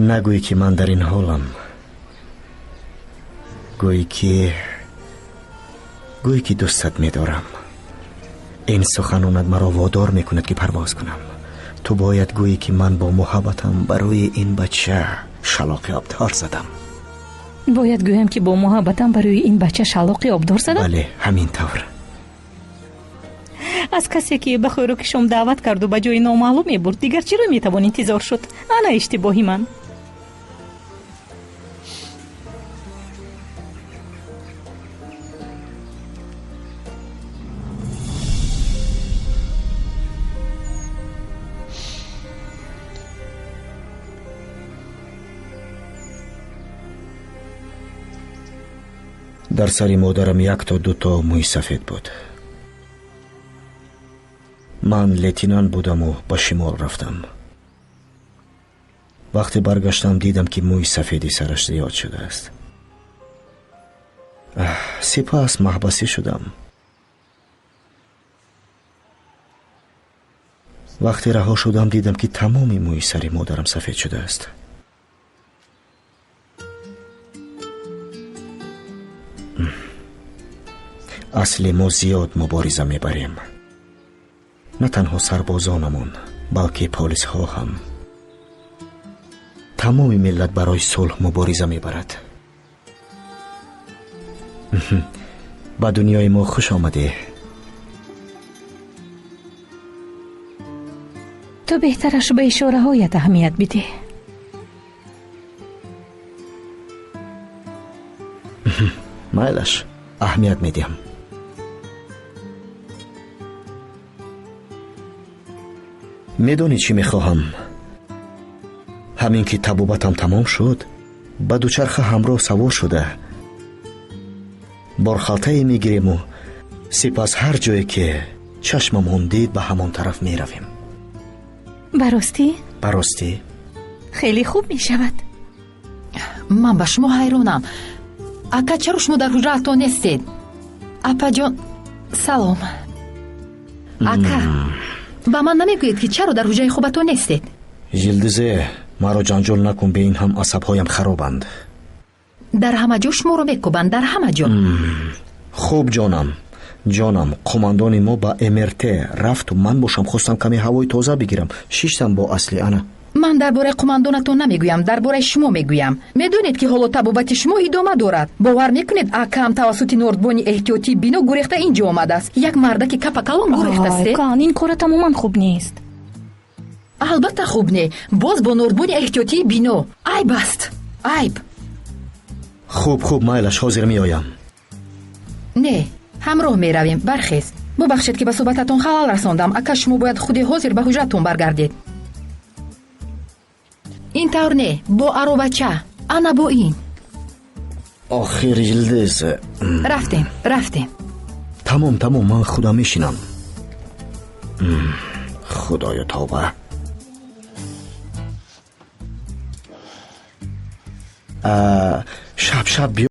Нагӯӣ, ки ман дар ин ҳолам. Гӯӣ, ки дӯстат медорам. Ин суханонат маро водор мекунад, ки парвоз кунам. Ту бояд гӯӣ, ки ман бо муҳаббатам барои ин бача шалоқи обдор задам. Бояд гӯям, ки бо муҳаббатам барои ин бача шалоқи обдор задам? Бале, ҳамин тавр. Аз касе, ки ба хӯроки шом даъват карду ба ҷои номаълум мебурд, дигар чиро метавон интизор шуд? Ана иштибоҳи ман. Дар сари модарам як то дуто мӯи сафед буд. Ман лейтенант будаму ба шимол рафтам. Вақте баргаштам, дидам, ки мӯи сафеди сараш зиёд шудааст. Сипас маҳбасӣ шудам. Вақте раҳо шудам, дидам, ки тамоми мӯи сари модарам сафед шудааст. Асли мо зиёд мубориза мебарем. На танҳо сарбозонамон, балки полисҳо ҳам. Тамоми миллат барои сулҳ мубориза мебарад. Ба дунёи мо хуш омадӣ. Ту беҳтараш ба ишораҳоят аҳамият бидеҳ. Майлаш, аҳамият медиҳам. Медонӣ, чӣ мехоҳам? Ҳамин ки табобатам тамом шуд, ба дучарха ҳамроҳ савор шуда борхалтае мегириму сипас ҳар ҷое ки чашмамон дид, ба ҳамон тараф меравем. Ба ростӣ? Ба ростӣ. Хеле хуб мешавад. Ман ба шумо ҳайронам. Ака, чаро шумо дар ҳуҷраатон нестед? Апаҷон, салом. Ака, ба ман намегӯед, ки чаро дар ҳуҷраи хобатон нестед? Йилдизе, маро ҷанҷол накун, бе ин ҳам асабҳоям харобанд. Дар ҳама ҷо шуморо мекӯбанд, дар ҳама ҷо. Хуб, ҷонам, ҷонам, қумандони мо ба МРТ рафту ман бошам хостам каме ҳавои тоза бигирам. Шиштам бо асли ана. Ман дар бораи қумандонатон намегӯям, дар бораи шумо мегӯям. Медонед, ки ҳоло табобати шумо идома дорад. Бовар мекунед, акам тавассути нордбони эҳтиётии бино гурехта ин ҷо омадааст. Як мардаки капакалон гурехтаст. Кан, ин кора тамоман хуб нест. Албатта хуб не. Боз бо нордбони эҳтиётии бино. Айб аст, айб. Хуб, хуб, майлаш, ҳозир меоям. Не, ҳамроҳ меравем. Бархез. Бубахшед, ки ба суҳбататон халал расондам. Ака, шумо бояд худи ҳозир ба ҳуҷратон баргардед. Ин тавр не, бо аровача, ана бо ин. Охир, Йилдиз. Рафтем, рафтем. Тамом, тамом, ман худам мешинам. Худоё, тавба. Шаб шаб биё.